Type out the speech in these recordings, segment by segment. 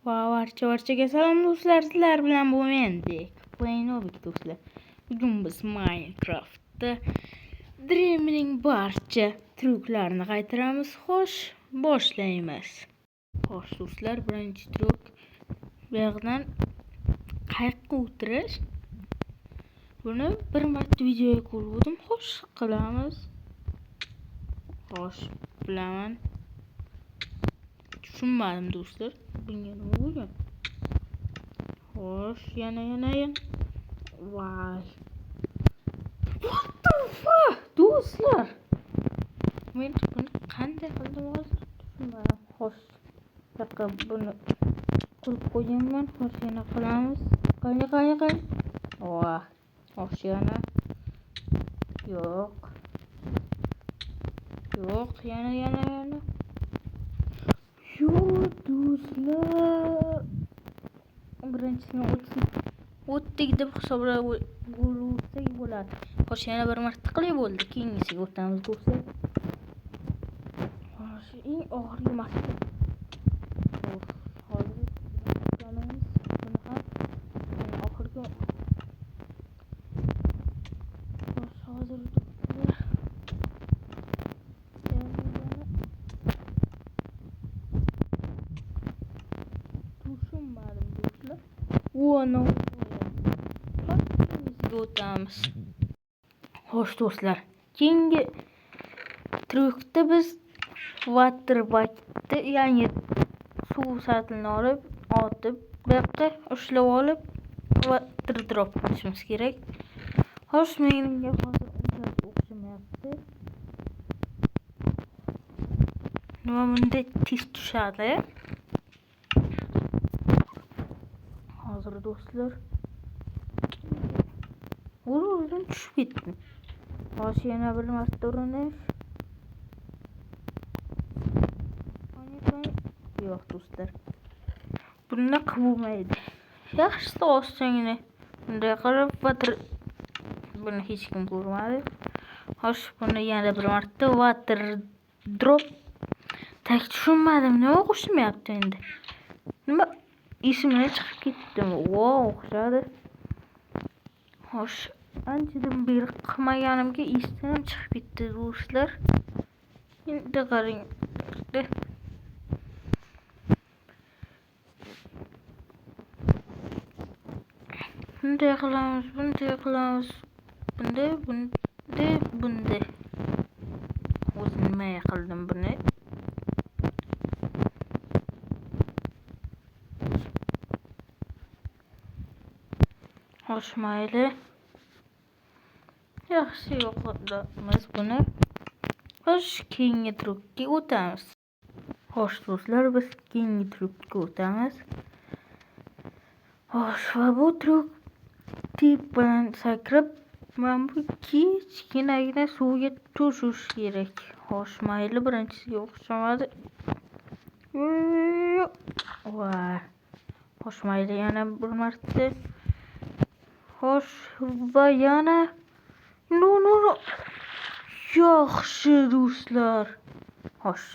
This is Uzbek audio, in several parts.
Va barcha-barchaga salom do'stlar, sizlar bilan bu men Playnovik do'stlar. Bugun biz Minecraftda Dream'ning barcha tryuklarini qaytaramiz. Xo'sh, boshlaymiz. Xo'sh do'stlar, birinchi tryuk bu yoqdan qayiqqa o'tirish. Buni bir marta videoga ko'rdim. Xo'sh, qilamiz. Xo'sh, bilaman. Tushunmadim do'stlar. Bunga nima bo'lgan? Xo'sh, yana. Vay. What the fuck, do'stlar? Men buni qanday qildim hozir? Tushunmadim. Xo'sh, bu yoqqa buni qilib qo'yganman. Xo'sh, yana qilamiz. Qani. Voh. Xo'sh, yana. Yo'q. Yo'q, yana. Yo'q, do'stlar. Birinchisini o'tdik deb hisoblab bo'lsak bo'ladi. Xo'sh, yana bir marta qilib bo'ldi. Keyingisiga o'tamiz do'stlar. Xo'sh, eng oxirgi marta. Xo'sh, hozir qilamiz. Buni ham oxirgi. Xo'sh, hozir do'stlar. Tushunmadim do'stlar. O'tamiz. Xo'sh do'stlar, keyingi tryukda biz water bucketni, ya'ni suv satlini olib, otib, bu yoqqa ushlab olib, water drop qilishimiz kerak. Xo'sh, menga hozir unchalik o'xshamayapti. Nima bunday tez tushadi? Hozir do'stlar. O'zim tushib ketdim. Xo'sh, yana bir marta urinish. Yo'q do'stlar. Bunaqa bo'lmaydi. Yaxshisi osongina bunday qilib water buni hech kim ko'rmadi. Xo'sh, buni yana bir marta water drop. Tak tushunmadim, nima qo'shilmayapti endi? Nima esimdan chiqib ketdimi? Wow, o'xshadi. Xo'sh, anchadan beri qilmaganimga esdan chiqib ketdi do'stlar. Endi qarang. Bunday qilamiz, bunday qilamiz. Bunday, bunday, bunday. O'zi nima qildim buni? Xo'sh, mayli. Yaxshi yo'qotamiz buni. Xo'sh, keyingi trukka o'tamiz. Xo'sh do'stlar, biz keyingi trukka o'tamiz. Xo'sh, va bu truk tip bilan sakrab, mana bu kichkinagina suvga tushish kerak. Xo'sh, mayli, birinchisiga o'xshamadi. Va xo'sh, mayli, yana bir marta. Xo'sh, va yana no. Yaxshi do'stlar. Xo'sh.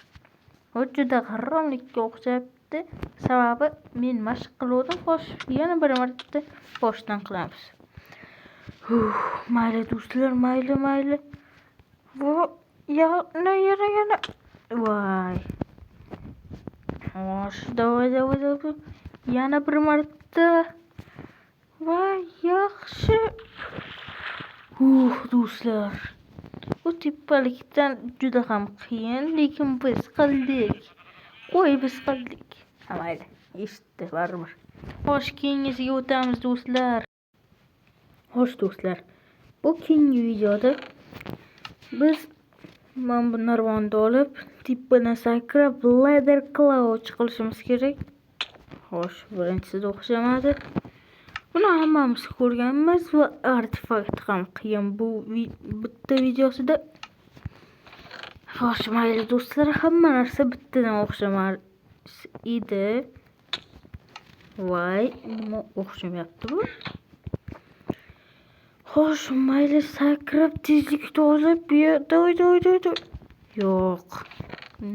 Bu juda g'irromlikka o'xshayapti. Sababi men mashq qiluvdim. Xo'sh, yana bir marta boshdan qilamiz. Mayli do'stlar, mayli. Va yana. Voy. Xo'sh, давай. Yana bir marta. Va yaxshi. Do'stlar. Bu tepalikdan juda ham qiyin, lekin biz qildik. Qo'y, biz qildik. Ha, mayli, eshitdi baribir. Xo'sh, keyingisiga o'tamiz do'stlar. Xo'sh do'stlar, bu keyingi videoda biz mana bu narvonni olib, tepadan sakrab ladder crouch qilishimiz kerak. Xo'sh, birinchisida o'xshamadi. Buni hammamiz ko'rganmiz va artefakt ham qiyin bu bitta videosida. Xo'sh, mayli do'stlar, hamma narsa bittadan o'xshamas edi. Voy, nima o'xshamayapti bu? Xo'sh, mayli, sakrab tezlikni olib, doy. Yo'q.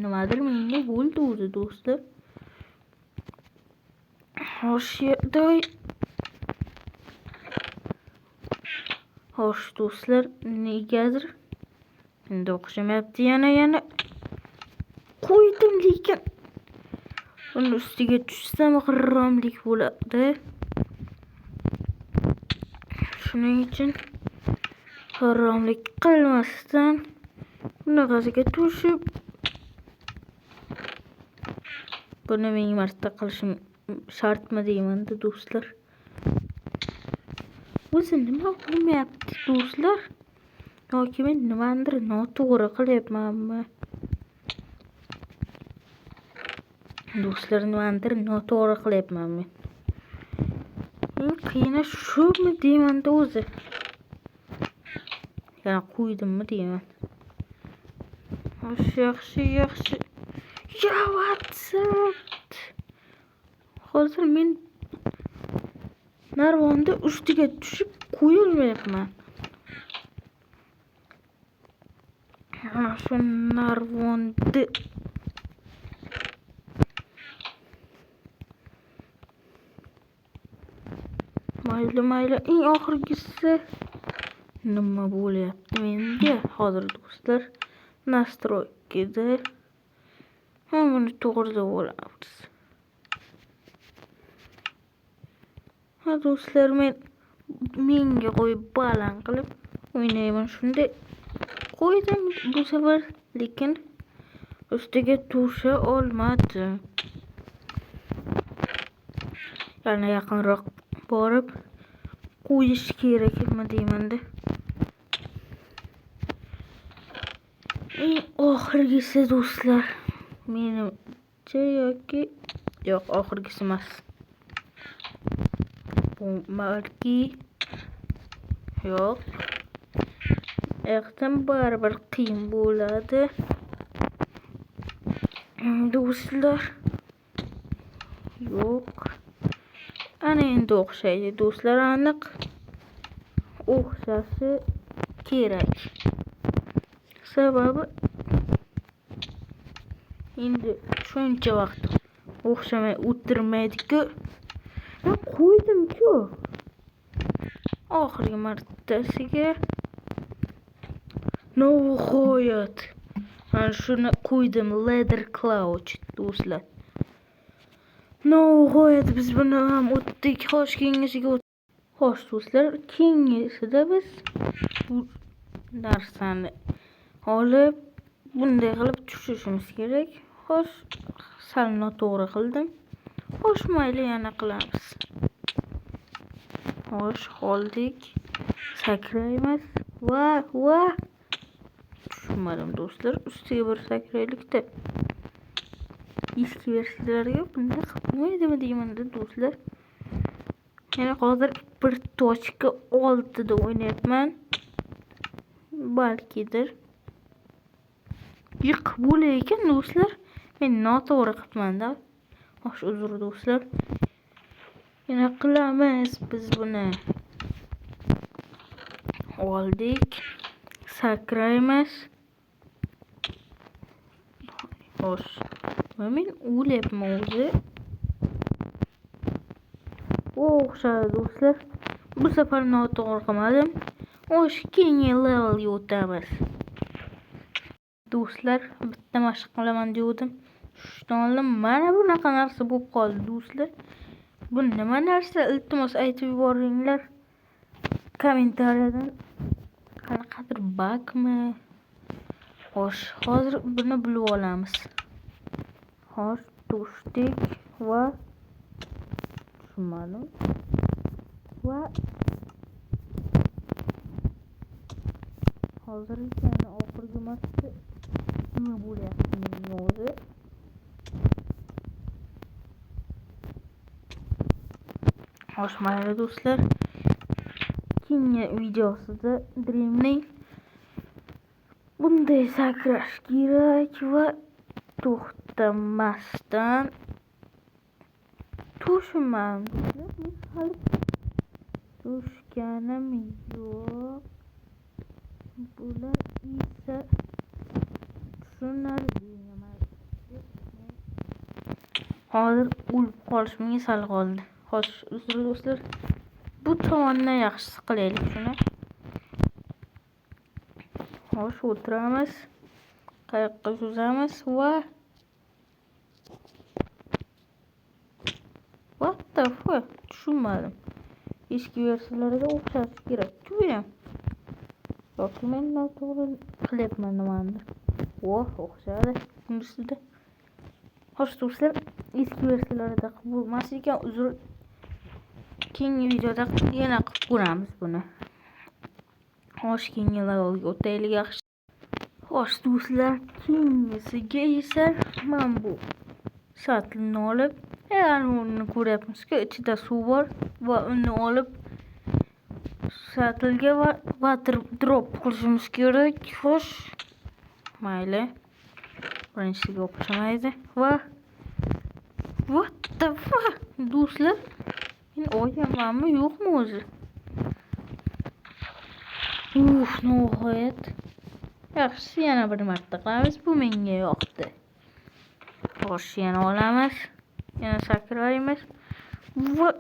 Nimadir menga bo'ldi o'zi do'stlar. Xo'sh, xo'sh do'stlar, negadir endi o'xshamayapti, yana qo'ydim, lekin uni ustiga tushsam g'irromlik bo'ladi. Shuning uchun g'irromlik qilmasdan bunaqasiga tushib buni 1000 marta qilishim shartmi deyman-da do'stlar. O'zi nima bo'lmayapti do'stlar? Yoki men nimanidir noto'g'ri qilyapmanmi? Do'stlar, nimanidir noto'g'ri qilyapman men. Eng qiyini shumi deyman-da o'zi. Yana qo'ydimmi deyman. Xo'sh, yaxshi, yaxshi. Ya WhatsApp. Hozir men narvonda ustiga tushib qo'yilmayapman. Ana shu narvonni mayli, mayli, eng oxirgisi nima bo'lyapti menga hozir do'stlar? Nastroykada ham buni to'g'rilab olamiz. Ha do'stlar, men menga qo'yib baland qilib o'ynayman. Shunday qo'ydim bu safar, lekin ustiga tusha olmadim. Yana yaqinroq borib qo'yish kerakmi deymanda. Eng oxirgisi do'stlar, menimcha yoki yo'q, oxirgisi emas. Bu balki yo'q. Yoqdan baribir qiyin bo'ladi. Do'stlar, yo'q. Ana endi o'xshaydi do'stlar, aniq o'xshashi kerak. Sababi endi shuncha vaqt o'xshamay o'tirmaydi-ku. Men qo'ydim-ku. Oxirgi martasiga nihoyat mana shuni qo'ydim, Ladder Crouch do'stlar. Nihoyat biz buni ham o'tdik. Xo'sh, keyingisiga o'tdik. Xo'sh do'stlar, keyingisida biz bu narsani olib bunday qilib tushishimiz kerak. Xo'sh, sal noto'g'ri qildim. Xo'sh, mayli, yana qilamiz. Xo'sh, oldik. Sakraymiz. Va, va. Tushmadim do'stlar. Ustiga bir sakraylikda. Eski versiyalarga bunday qilib bo'lmaydimi deyman-da do'stlar. Yana hozir 1.6 da o'ynayapman. Balkidir. Yiq bo'lar ekan do'stlar. Men noto'g'ri qilibman-da. Xo'sh, uzr do'stlar. Yana qilamiz biz buni. Oldik. Sakraymiz. Xo'sh. Va men o'lyapman o'zi. O'xshadi do'stlar. Bu safar noto'g'ri qilmadim. Xo'sh, keyingi levelga o'tamiz. Do'stlar, bitta mashq qilaman degandim. Tushdan oldin mana bunaqa narsa bo'lib qoldi do'stlar. Bu nima narsa? Iltimos aytib yuboringlar kommentariyadan. Qanaqadir bugmi? Xo'sh, hozir buni bilib olamiz. Xo'sh, tushdik va tushmadim. Va hozir yana oxirgi marta nima bo'lyapti menga o'zi? Xo'sh, mayli do'stlar. Keyingi videosida Dreamning bunday sakrash kerak va to'xtamasdan tushman. Men hali tushganim yo'q. Bular esa tushunarli emas. Hozir o'lib qolishimga sal qoldi. Xo'sh, uzr do'stlar. Bu tomondan yaxshisi qilaylik shuni. Xo'sh, o'tiramiz. Qayoqqa suzamiz va what the fuck? Tushunmadim. Eski versiyalarga o'xshashi kerak-ku bu ham. Yoki men noto'g'ri qilyapman nimanidir. Voh, o'xshadi bunisida. Xo'sh do'stlar, eski versiyalarda bo'lmas ekan, uzr. Keyingi videoda yana qilib ko'ramiz buni. Xo'sh, keyingi levelga o'taylik yaxshi. Xo'sh do'stlar, keyingisiga esa mana bu satlni olib, ya'ni uni ko'ryapmizku, ichida suv bor va uni olib satlga va water drop qilishimiz kerak. Xo'sh, mayli. Birinchisiga o'xshamaydi va what the fuck do'stlar, men olganmanmi yo'qmi o'zi? Uf, nihoyat. Yaxshisi yana bir marta qilamiz. Bu menga yoqdi. Xo'sh, yana olamiz. Yana sakraymiz. Va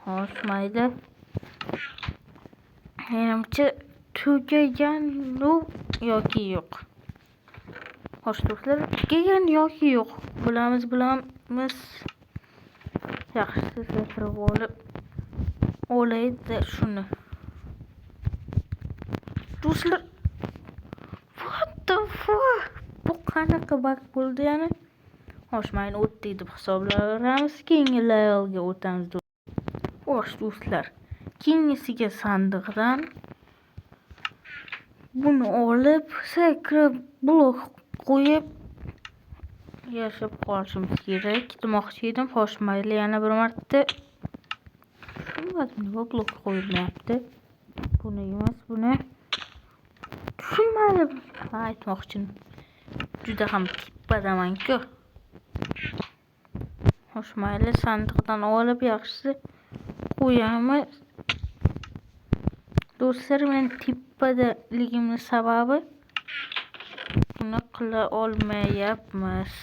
xo'sh, mayli. Menimcha tugagan yoki yo'q. Xo'sh do'stlar, tugagan yoki yo'q. Bilamiz, bilamiz. Yaxshisi sakrab olib olaydi shuni. Do'stlar, what the fuck? Bu qanaqa bug bo'ldi yana? Xo'sh, mayli, o'tdik deb hisoblayveramiz. Keyingi levelga o'tamiz. Xo'sh do'stlar, keyingisiga sandiqdan buni olib, sakrab blok qo'yib yashab qolishimiz kerak demoqchi edim. Xo'sh, mayli, yana bir marta. Tushunmadim, nima blok qo'yilmayapti. Buni emas, buni. Tushunmadim. Ha, aytmoqchidim. Juda ham tepadaman-ku. Xo'sh, mayli, sandiqdan olib yaxshisi qo'yamiz. Do'stlar, men tepadaligimning sababi buni qila olmayapmiz.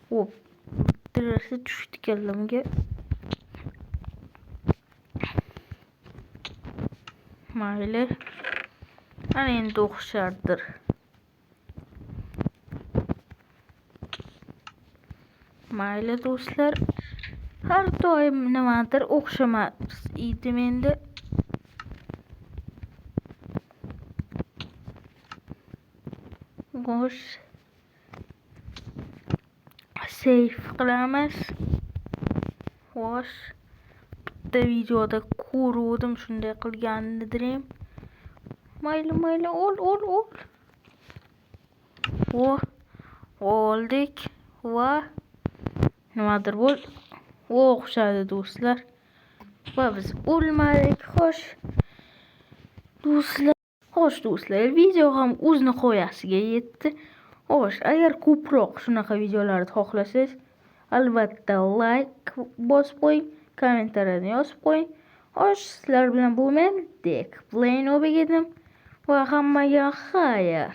Hop, bittasi tushdi kallamga. Mayli. Ana endi o'xshardir. Mayli do'stlar, har doim nimadir o'xshamas edi menda. Xo'sh, save qilamiz. Xo'sh, bitta videoda ko'ruvdim shunday qilganini. Mayli, mayli, ol, ol, ol. O, oldik va nimadir bo'ldi. O'xshadi do'stlar. Va biz o'lmadik. Xo'sh do'stlar, xo'sh do'stlar, video ham o'z nihoyasiga yetdi. Xo'sh, agar ko'proq shunaqa videolarni xohlasangiz, albatta like bosib qo'ying, kommentariyada yozib qo'ying. Xo'sh, sizlar bilan bu men Dek Play Nobek edim va hammaga xayr.